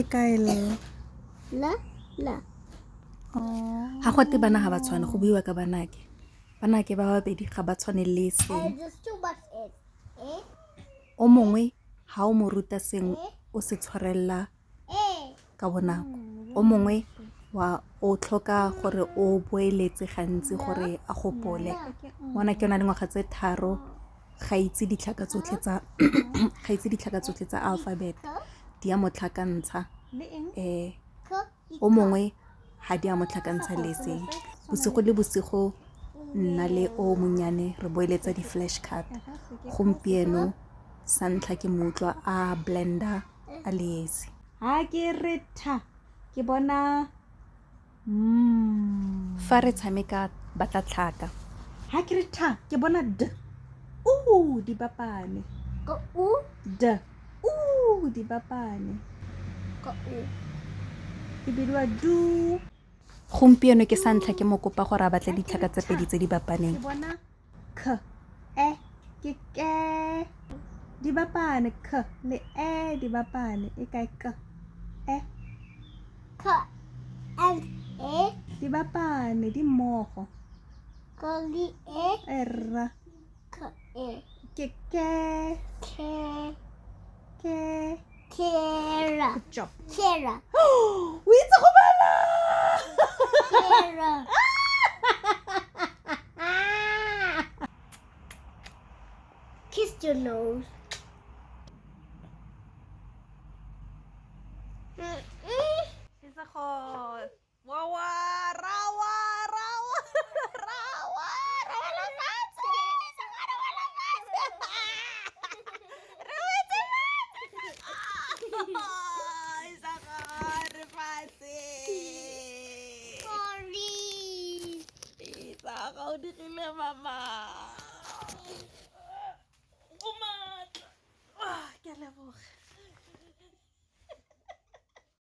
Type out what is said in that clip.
E kae L? L L. Ga go te bana ga ba tshwane, go buiwa ka banake. Banake ba babedi ga ba tshwane le seng. O mongwe ga o mo ruta sengwe o se tshwarelela ka bonako. O mongwe wa o tlhoka gore o boeletse gantsi gore a gopole. Ngwanake o na le ngwaga tse 3 ga itse ditlhaka tsotlhe tsa ga itse ditlhaka tsotlhe tsa alphabet, di a mo tlhakantsha. O mongwe ga di a mo tlhakantsha le seng. Bosigo le bosigo nna le o monnyane re boeletsa di-flash card. Gompieno sa ntlha ke mo utlwa a blender a le esi. Ha ke re tha ke bona M. Fa re tshameka batla tlhaka. Ha ke re tha ke bona D. U di bapane. Ko U. D. U di bapane. Ko U. E bidiwa du. Gompieno ke sa ntlha ke mo kopa gore a batle ditlhaka tse pedi tse di bapaneng. Ke bona K E ke ke di bapane. K le E di bapane. E kae K E? K and E di bapane di mmogo. K le E. E rra. K E. Ke ke. K. Ke. Kera. Good job. Kera. O itse go bala. Kera. Kiss your nose. Isakho. Wawa, rawa, rawa, rawa, rawa lefatshe. Isakho, rawa lefatshe. Re wetse fatshe. Isakho, re fatshe. Sorry. Isakho, o digile mama.